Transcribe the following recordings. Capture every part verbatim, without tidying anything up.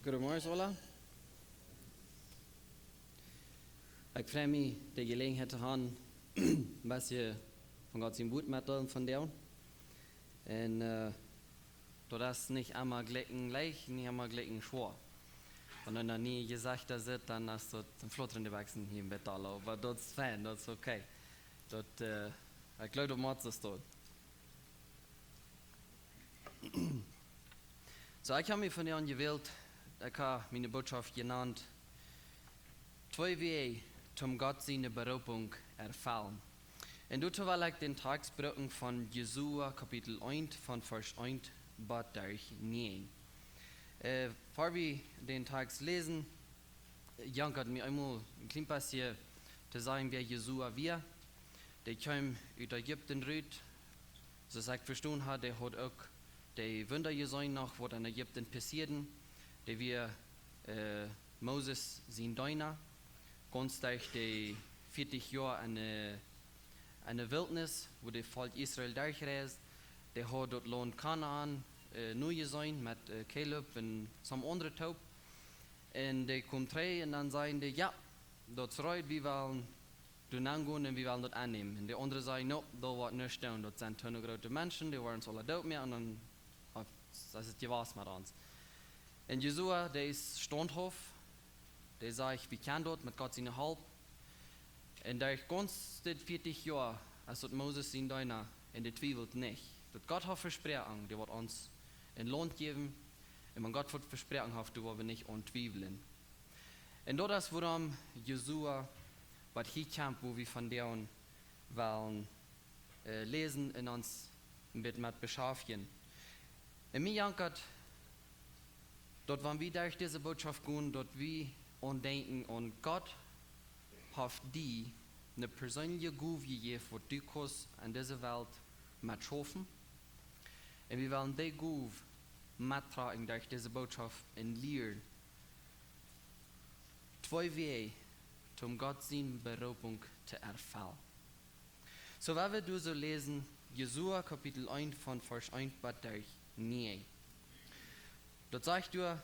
Goedemorgen, Ola. Ekj frei mie, de Jeläajenheit to haben, een bät von Gott sien Wuat met to deelen vondoag. Un, äh, daut es nich emma jlikj leicht, nich emma jlikj schwoa. Wan eena dan nich jesajcht daut, dan es daut een flottrende Wajch hia bie Talo, oba daut es fein, daut es okay. Daut, äh, ekj jleew, daut mott soo stonen. Soo, ekj hab mie vondoag jewält, ekj hab miene Bootschoft jenant, twee Wäaj toom Gott siene Beroopunk erfellen. Un doatoo well ekj dän Tekst brucken von Josua Kapitel eent, von Varsch eent bat Varsch näajen. Äh, ea wie dän Tekst läsen, jankat mie eemol een kjlien bät to sajen, wäa Josua wia. Dee kjeem ut Ägipten rut. Soo aus ekj vestonen hab, dee haud uk de Wunda jeseenen noch, waut en Ägipten passieeden. Dee wia, äh, Moses sien Deena. Gaunz derch de vieetich Joa en de, en de Wiltnis, wua daut Volkj Israel derchreisd. Dee haud daut Launt Kanaan, äh, nu jeseenen met, äh, Kaleb un soone aundre toop. Un dee kjeemen trigj un dan säden dee: "Jo, daut es reed, wie wellen doa nenn gonen un wie wellen daut aunnämen." Un de aundre säden: "Nä, daut woat nich stonen. Daut sent too groote Menschen, dee woaren ons aula doot moaken un dan, ah, daut es et jewast met ons." Un Josua, dee es staunthauft, dee sajcht: "Wie kjennen daut met Gott siene Help." Un derch gaunz dit vieetich Joa, es daut Moses sien Deena, un dee twiewelt nich, daut Gott haft vesproaken, dee woat ons een Launt jäwen, un wan Gott waut vesproaken haft, dan woa wie nich aun twiewlen. Un daut es wuarom Josua, waut hia kjemt, wua wie vondoag wellen, äh, läsen un ons een bät met beschäftjen. Un mie jankat daut, wan wie derch dise Bootschoft gonen, daut wie aun denkjen, aun Gott haft die eene perseenelje Gow jejäft, waut du kaust aun dise Welt met schaufen. Un wie wellen dee Gow metdroagen derch dise Bootschoft un lieren twee Wäaj, om Gott siene Beroopunk to erfellen. Soo, wan wie doa soo läsen, Josua Kapitel eent von Varsch eent bat Varsch näajen. Daut sajcht doa: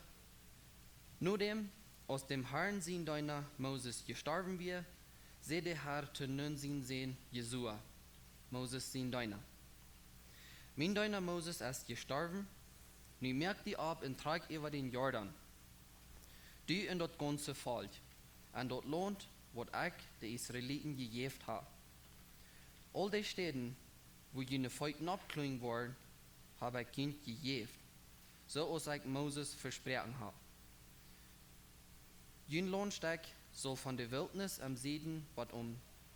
"Nodäm aus däm Harn sien Deena Moses jestorwen wia, säd de Har to Nun sien Sän Josua, Moses sien Deena: Mien Deena Moses es jestorwen, nu moak die opp un trakj äwa dän Jordan, du un daut gaunze Volkj, en daut Launt, waut ekj de Israeliten jejäft hab. Aul dee Städen, wua june Feet nopp kjlunjen woaren, hab ekj junt jejäft, soo aus ekj Moses vesproaken hab. Jun Launtstekj saul von de Wiltnis em Sieden bat aum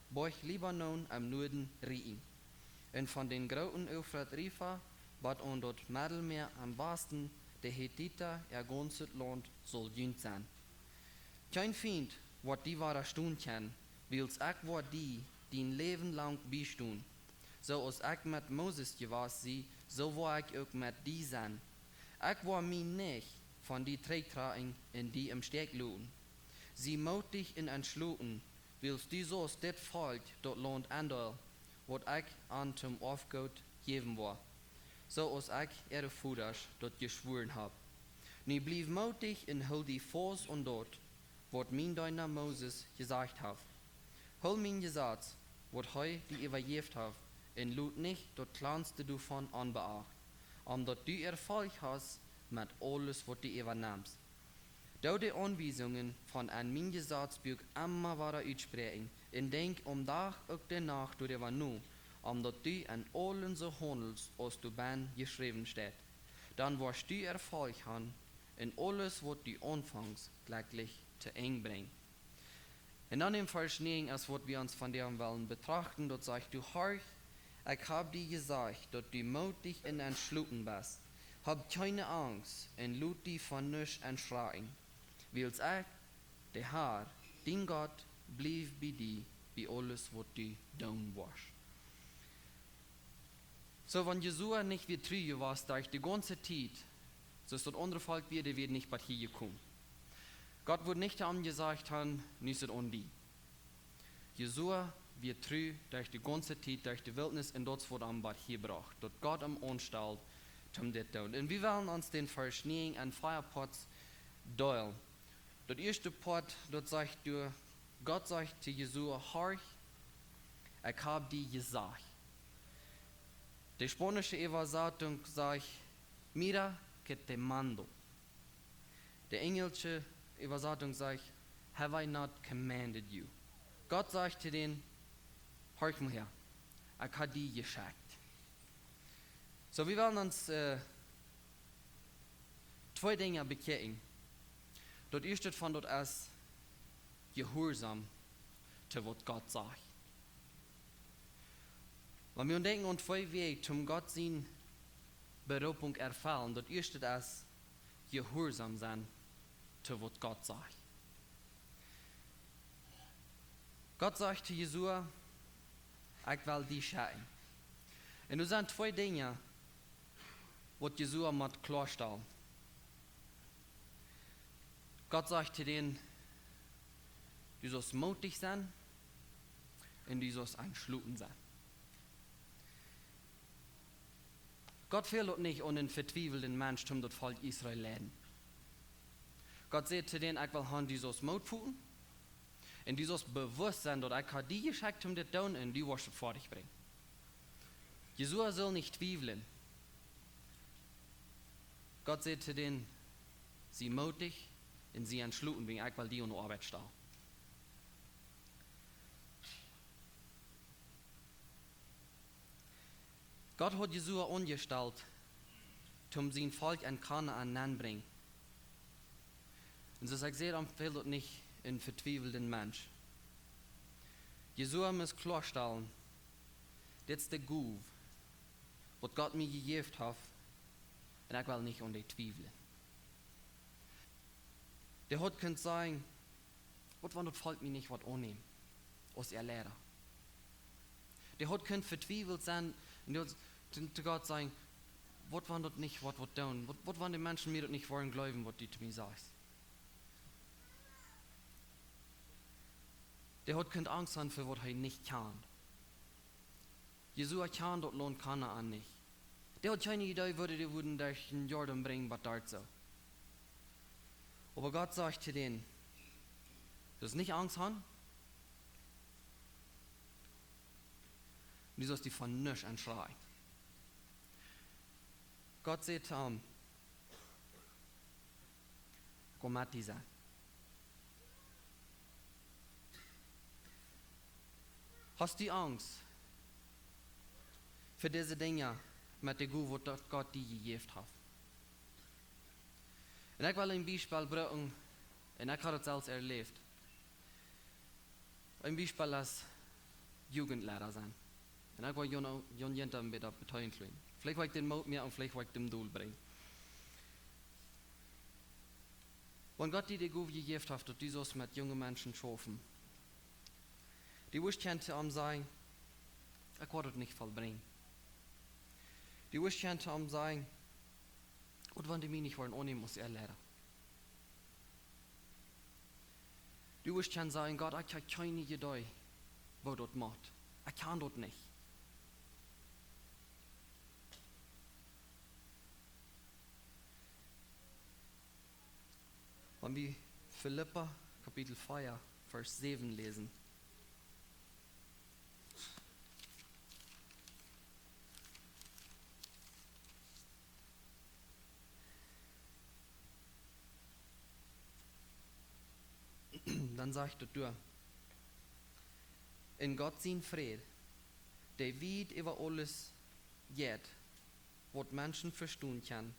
Boajch Libanon em Nuaden rieekjen, un von dän grooten Eufrat Riefa bat aun daut Meddelmäa em Wasten, de Hetita äa gaunzet Launt saul junt sennen. Kjeen Fient woat die wadastonen kjennen, wiels ekj woa die dien Läwen lang biestonen. Soo aus ekj met Moses jewast sie, soo woa ekj uk met die sennen. Ekj woa mie nich von die trigjtrakjen un die em Stekj loten. Sie mootich un entschloten, wiels du saust dit Volkj daut Launt endeelen, waut ekj an toom Oafgoot jäwen woa, soo aus ekj äare Vodasch daut jeschwoaren hab. Nu bliew mootich un hool die faust aun daut, waut mien Deena Moses jesajcht haft. Hool mien Jesaz, waut hee die äwajäft haft, un lot nich daut kjlanste doavon onbeacht, om daut du Erfolch hast met aules, waut du äwanemst. Doo de Aunwiesungen von en mien Jesazbuak emma wada utspräakjen, un denkj aum Dach uk de Nacht doaräwa no, om daut du en aulem soo haundelst, aus doa bennen jeschräwen steit. Dan woascht du Erfolch haben, un aules, waut du aunfangst, jlekjlich to Enj brinjen." Un dan em Varsch näajen es, waut wie ons vondoag wellen betrachten, daut sajcht: "Du, horch, ekj hab die jesajcht, daut du mootich un entschloten best. Hab kjeene Angst un lot die von nuscht entschrakjen. Wiels ekj, de Har, dien Gott, bliew bie die, bie aules, waut du doonen woascht." Soo, wan Josua nich wia tru jewast derch de gaunze Tiet, soo aus daut aundre Volkj wia, dee wia nich bat hia jekomen. Gott wudd nich to am jesajcht haben: "Nu es et aun die." Josua wia tru derch de gaunze Tiet, derch de Wiltnis, un daut es, waut am bat hia brocht, daut Gott am aunstald toom dit doonen. Un wie wellen ons dän Varsch näajen en vea Poats deelen. Daut ieeschte Poat, daut sajcht doa, Gott sajcht to Josua: "Horch, ekj hab die jesajcht." De spaunische Äwasatunk sajcht: "Mira que te mando." De enjelsche Äwasatunk sajcht: "Have I not commanded you?" Gott sajcht to dän: "Horch mol häa, ekj hab die jeschekjt." Soo, wie wellen ons, äh, twee Dinja bekjikjen. Daut ieeschte von daut es jehuarsom to waut Gott sajcht. Wan wie denkjen aun twee Wäaj, om Gott siene Beroopunk erfellen, daut ieeschte es jehuarsom sennen to waut Gott sajcht. Gott sajcht to Josua: "Ekj well die schekjen." Un doa sent twee Dinja, waut Josua mott kloastalen. Gott sajcht to dän: "Du saust mootich sennen un du saust entschloten sennen." Gott fält daut nich aun eenen vetwiewelden Mensch, om daut Volkj Israel leiden. Gott sajcht to dän: "Ekj well han, du saust Moot foten un du saust bewusst sennen, daut ekj hab die jeschekjt, om dit to doonen, un du woascht et foadich brinjen." Josua saul nich twiewlen. Gott sajcht to dän: "Sie mootich un sie entschloten, wiels ekj well die aun de Oabeit stalen." Gott haud Josua aunjestalt, om sien Volkj en Kanaan nenbrinjen. Un soo aus ekj säd, am fält daut nich eenen vetwiewelden Mensch. Josua must kloastalen: "Dit es de Gow, waut Gott mie jejäft haft, un ekj well nich aun dee twiewlen." Dee haud kunt sajen: "Waut wan daut Volkj mie nich woat aunnämen aus äa Leida?" Dee haud kunt vetwiewelt sennen un dee haud to, to Gott sajen: "Waut wan daut nich woat, woat doonen? Waut, waut wan de Menschen mie daut nich woaren jleewen, waut du to mie sajchst?" Dee haud kunt Angst han fa waut hee nich kjand. Josua kjand daut Launt Kanaan nich. Dee haud kjeene Iedee, woo dee wudden derch dän Jordan brinjen, waut doa soo. Oba Gott sajcht to dän: "Du saust nich Angst han. Du saust die von nuscht schrakjen." Gott sajcht to am: "Ekj well met die sennen." Hast du Angst fa dise Dinja met de Gow, waut Gott die jejäft haft? Un ekj well een Biespel brinjen, un ekj hab daut selfst erläft. Een Biespel es Jugendleida sennen. Un ekj well june, june Jinja een bät opp de Tein kjrieen. Veleicht well ekj dän Moot moaken un veleicht well ekj dän dol brinjen. Wan Gott die de Gow jejäft haft, daut du saust met junge Menschen schaufen, du wurscht kjennen to am sajen: "Ekj woa daut nich vollbrinjen." Du wurscht kjennen to am sajen: "Waut wan dee mie nich woaren aunnämen aus äa Leida?" Du wurscht kjennen sajen: "Gott, ekj hab kjeene Iedee, woo daut mott. Ekj kjan daut nich." Wan wie Filippa Kapitel vea, Varsch säwen läsen, dan sajcht daut doa: "Un Gott sien Fräd, dee wiet äwa aules jeit, waut Menschen vestonen kjennen,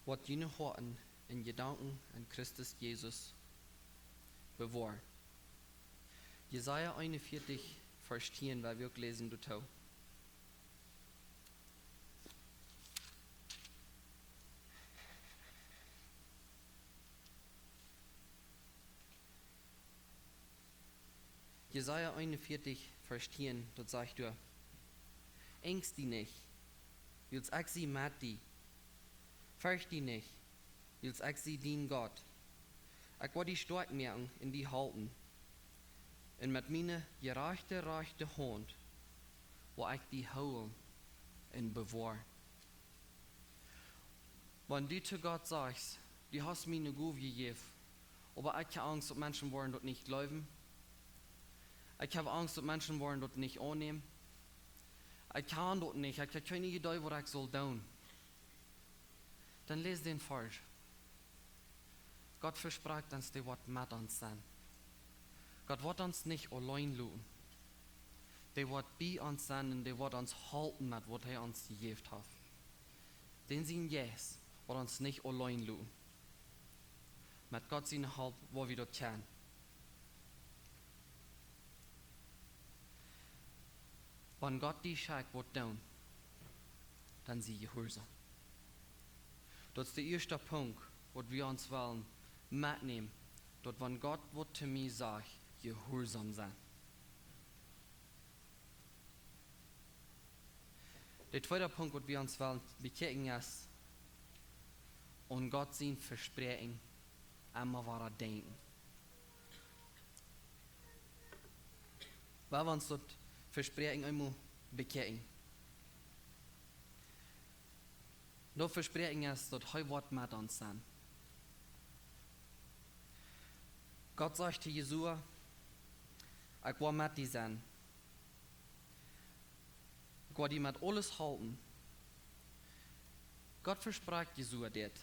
woat june Hoaten un Jedanken en Christus Jesus bewoaren." Jesaja eenunvieetich, Varsch tieen, woa wie uk läsen doatoo. Jesaja eenunvieetich, Varsch tieen, daut sajcht doa: "Angst die nich, wiels ekj sie met die. Fercht die nich, wiels ekj sie dien Gott. Ekj woa die stoakj moaken un die halpen. Un met miene jerajchte rajchte Haunt woa ekj die hoolen un bewoaren. Wan du to Gott sajchst: "Du hast mie eene Gow jejäft, oba ekj hab Angst, daut Menschen woaren daut nich jleewen. Ekj hab Angst, daut Menschen woaren daut nich aunnämen. Ekj kaun daut nich, ekj hab kjeene Iedee, waut ekj saul doonen." Dan läs dän Varsch. Gott vesprakjt ons, dee woat met ons sennen. Gott woat ons nich auleen loten. Dee woat bie ons sennen un dee woat ons halpen met waut hee ons jejäft haft. Dän sien Jeist woat ons nich auleen loten. Met Gott siene Help woa wie daut kjennen. Wan Gott die schekjt waut doonen, dan sie jehuarsom. Daut es de ieeschte Punkt, waut wie ons wellen metnämen, daut wan Gott waut to mie sajcht, jehuarsom sennen. De tweede Punkt, waut wie ons wellen bekjikjen, es aun Gott sien Vespräakjen emma wada denkjen. Wan wie ons daut Vespräakjen eemol bekjikjen, daut Vespräakjen es, daut hee woat met ons sennen. Gott sajcht to Josua: "Ekj woa met die sennen. Ekj woa die met aules halpen." Gott vesprakjt Josua dit.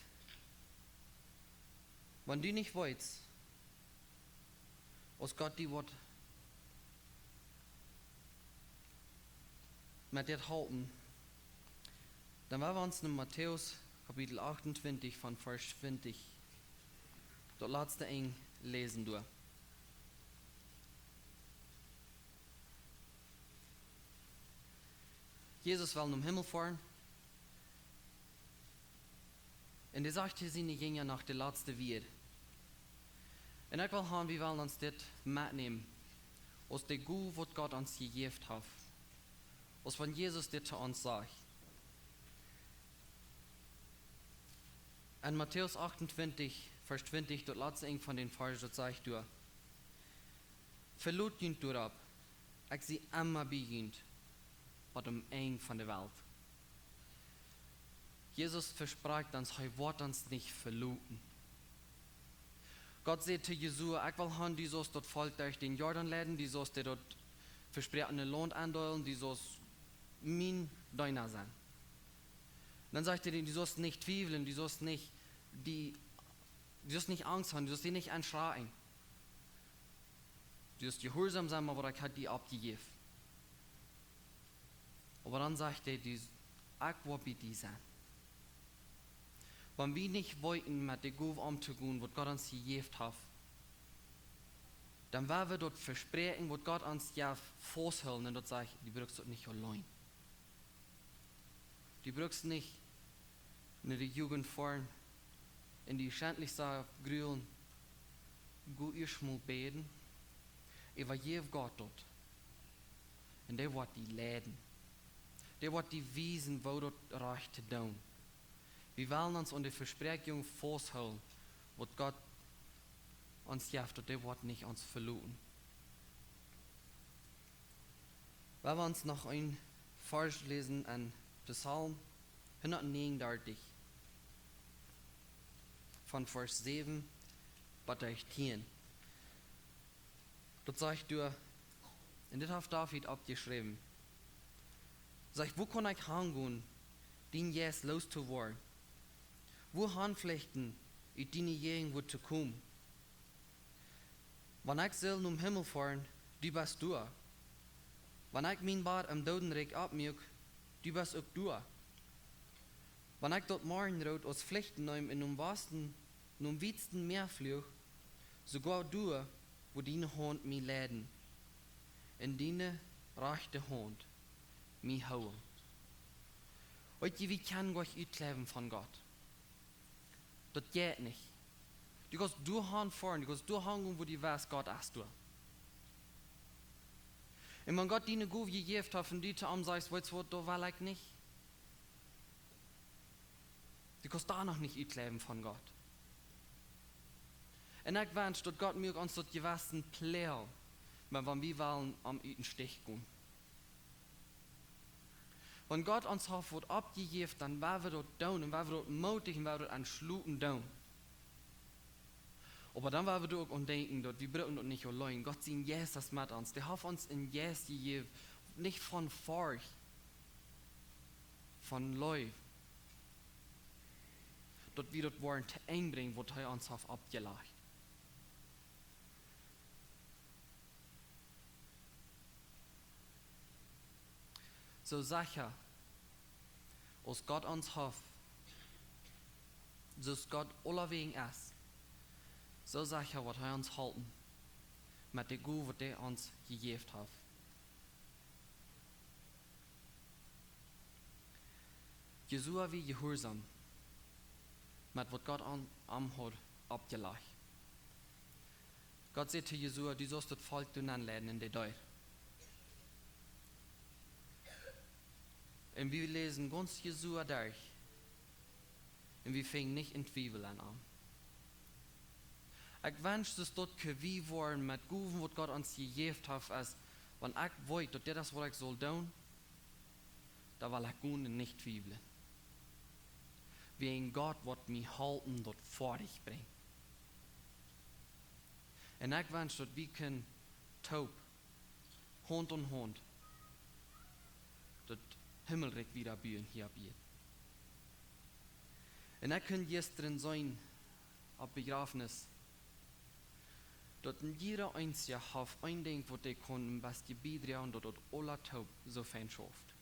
Wan du nich weetst, aus Gott die woat met dit halpen, dan woa wie ons en Matäus Kapitel achtuntwintich von Varsch twintich, daut latste Enj, läsen doonen. Jesus well nom Himmel foaren. Un hee sajcht to siene Jinja noch de latste Wieed. Un ekj well haben, wie wellen ons dit metnämen, aus de Gow, waut Gott ons jejäft haft, aus wan Jesus dit to ons sajcht. En Matäus achtuntwintich, Varsch twintich, daut latste Enj von dän Varsch, daut sajcht doa: "Velot junt doaropp, ekj sie emma bie junt, bat aum Enj von de Welt." Jesus vesprakjt ons, hee woat ons nich veloten. Gott säd to Josua: "Ekj well haben, du saust daut Volkj derch dän Jordan leiden, du saust dee daut vespräakjene Launt aundeelen, du saust mien Deena sennen." Dan sajcht hee: "Du saust nich twiewlen, du saust nich, die, du saust nich Angst haben, du saust die nich erschrakjen. Du saust jehuarsom sennen, met waut ekj hab die oppjejäft." Oba dan sajcht hee: "Du, ekj woa bie die sennen." Wan wie nich weeten, met de Gow omtogonen, waut Gott ons jejäft haft, dan woa wie daut Vespräakjen, waut Gott ons jeft, fausthoolen un daut sajen: "Du brukst daut nich auleen. Du brukst nich no de Jugend foaren un die schentlich soo grulen. Go ieescht mol bäden, äwajäw Gott daut. Un dee woat die leiden. Dee woat die wiesen, woo daut rajcht to doonen." Wie wellen ons aun de Vespräakjunk fausthoolen, waut Gott ons jeft, daut dee woat nich ons veloten. Woa wie ons noch een Varsch läsen en Psalm hundatnegenundartich, von Varsch säwen bat tieen. Daut sajcht doa, un dit haft David oppjeschräwen, sajcht: "Wua kaun ekj hangonen, dien Jeist loos to woaren? Wua hanflüchten, ut diene Jäajenwoat to komen? Wan ekj sull nom Himmel foaren, du best doa. Wan ekj mien Bad em Doodenrikj oppmuak, du best uk doa. Wan ekj daut Morjenroot aus Flichten neem un nom Wasten, nom wietsten Mäa fluag, soogoa doa woat diene Haunt mie leiden, un diene rajchte Haunt mie hoolen." Weet jie, wie kjennen nich utkjleewen von Gott. Daut jeit nich. Du kaust doa han foaren, du kaust doa hangonen, wua du weetst, Gott es doa. Un wan Gott die eene Gow jejäft haft un du to am sajchst: "Weetst waut, daut well ekj nich." Du kaust doa noch nich utkjleewen von Gott. Un ekj wensch, daut Gott muak ons daut Jewessen plea, oba wan wie wellen am ut dän Stich gonen. Wan Gott ons haft waut oppjejäft, dan woa wie daut doonen un woa wie daut mootich un woa wie daut entschloten doonen. Oba dan woa wie doa uk aun denkjen, daut wie bruken daut nich auleen. Gott sien Jeist es met ons. Dee haft ons een Jeist jejäft, nich von Forcht, von Leew, daut wie daut woaren to Enj brinjen, waut hee ons haft oppjelajcht. Soo secha aus Gott ons haft, soo aus Gott aulawäajen es, soo secha woat hee ons halpen met de Gow, waut hee ons jejäft haft. Josua wia jehuarsom met waut Gott aun am haud oppjelajcht. Gott säd to Josua: "Du saust daut Volkj doa nenn leiden en de Deel." Un wie läsen gaunz Josua derch. Un wie finjen nich een Twiewel aun am. Ekj wensch, daut daut kjenn wie woaren met Gowen, waut Gott ons jejäft haft, es, wan ekj weet, daut dit es, waut ekj saul doonen, dan well ekj gonen un nich twiewlen. Wiels Gott woat mie halpen daut foadich brinjen. Un ekj wensch, daut wie kjennen toop, Haunt aun Haunt, daut Himmelrikj wieda buen hia opp Ieed. Un ekj kunn jistren seenen opp Bejrafnis, daut een jieda eensja haft een Dinkj, waut dee kunn een bät biedroagen, daut daut aula toop soo fein schauft.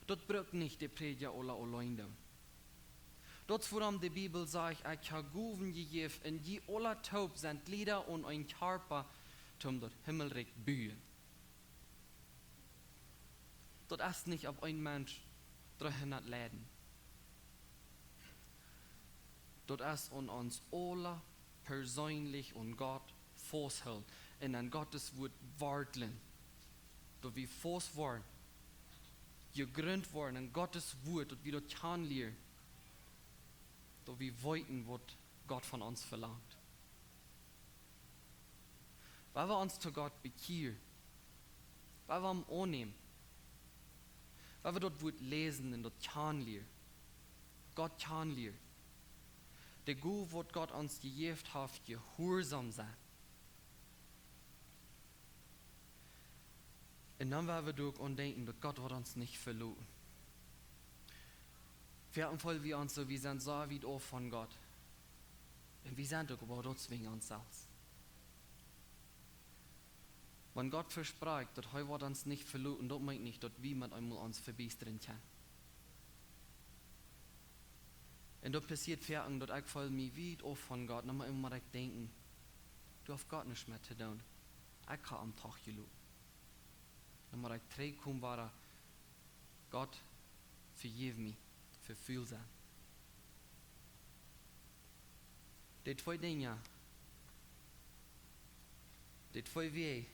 Daut brukt nich de Prädja aula auleen doonen. Daut es wuarom de Bibel sajcht: "Ekj hab Gowen jejäft, un jie aula toop sent Jlieda aun een Kjarpa, toom daut Himmelrikj buen." Daut es nich opp een Mensch dreehundat leiden. Daut es aun ons aula perseenlich aun Gott fausthoolen un aun Gottes Wuat wartlen. Daut wie faust woaren, jegrunt woaren en Gottes Wuat, daut wie daut kjanen lieren, daut wie weeten, waut Gott von ons velangt. Wan wie ons to Gott bekjieren, wan wie am aunnämen, wan wie daut Wuat läsen un daut kjanen lieren, Gott kjanen lieren, de Gow, waut Gott ons jejäft haft, jehuarsom sennen. Un dan woa wie uk aun denkjen, daut Gott woat ons nich veloten. Wie haben väl, wie ons soo, wie sent soo wiet auf von Gott. Un wie sent uk, oba daut es wäajen ons selfst. Wan Gott vesprakjt, daut hee woat ons nich veloten, daut meent nich, daut wie met eemol ons vebiestren kjennen. Un daut passieet foaken, daut ekj feel mie wiet auf von Gott, dan mott ekj denkjen: "Doa haft Gott nuscht met to doonen. Ekj hab am doch jeloten." Dan mott ekj trigjkomen: "Gott, vejeff mie fa ful sennen." De twee Dinja, de twee Wäaj,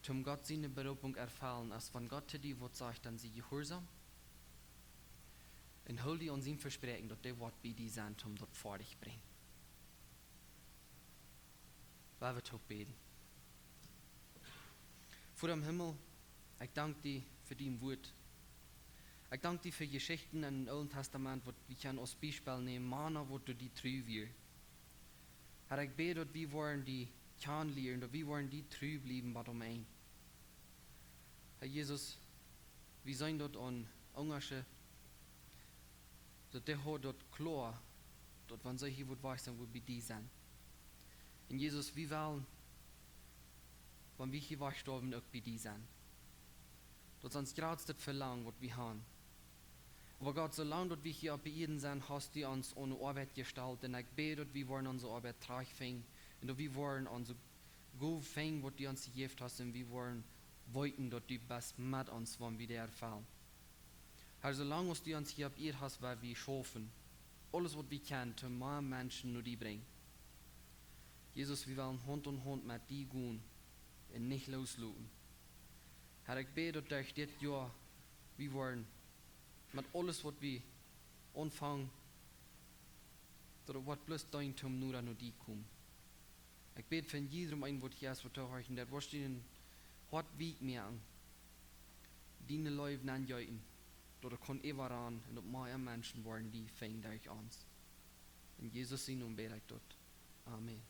toom Gott siene Beroopunk erfellen, es, wan Gott to die waut sajcht, dan sie jehuarsom. Un hool die aun sien Vespräakjen, daut dee woat bie die sennen, toom daut foadich brinjen. Woa wie toop bäden. Voda em Himmel, ekj dank die fa dien Wuat. Ekj dank die fa Jeschichten em Oolen Tastament, waut wie kjennen aus Biespel nämen, Mana, waut doa die tru wieren. Herr, ekj bäd, daut wie woaren die kjanen lieren, daut wie woaren die tru bliewen bat aum Enj. Herr Jesus, wie seenen daut aun Unjascheet, daut dee haud daut kloa, daut wan see hia wudd wajch sennen, wudd bie die sennen. Un Jesus, wie wellen, wan wie hia wajchstorwen, uk bie die sennen. Daut es ons jratstet Velangen, waut wie haben. Oba Gott, soo lang daut wie hia opp Ieed sent, hast du ons aun de Oabeit jestalt. Un ekj bäd, daut wie woaren onse Oabeit trajcht finjen. Un daut wie woaren onse Gow finjen, waut du ons jejäft hast. Un wie woaren weeten, daut du best met ons, wan wie doa erfellen. Herr, soo lang aus du ons hia opp Ieed hast, woa wie schaufen, aules, waut wie kjennen, toom mea Menschen no die brinjen. Jesus, wie wellen Haunt aun Haunt met die gonen un nich loosloten. Herr, ekj bäd, daut derch dit Joa wie woaren met aules, waut wie aunfangen, daut et woat bloos deenen, toom noda no die komen. Ekj bäd fa jiedrem eenen, waut hia es, waut tohorchen deit, woascht du dän Hoat weekj moaken, diene Leew nenjeeten, daut et kaun äwarannen un daut mea Menschen woaren die finjen derch ons. En Jesus sien Nomen bäd ekj daut. Amen.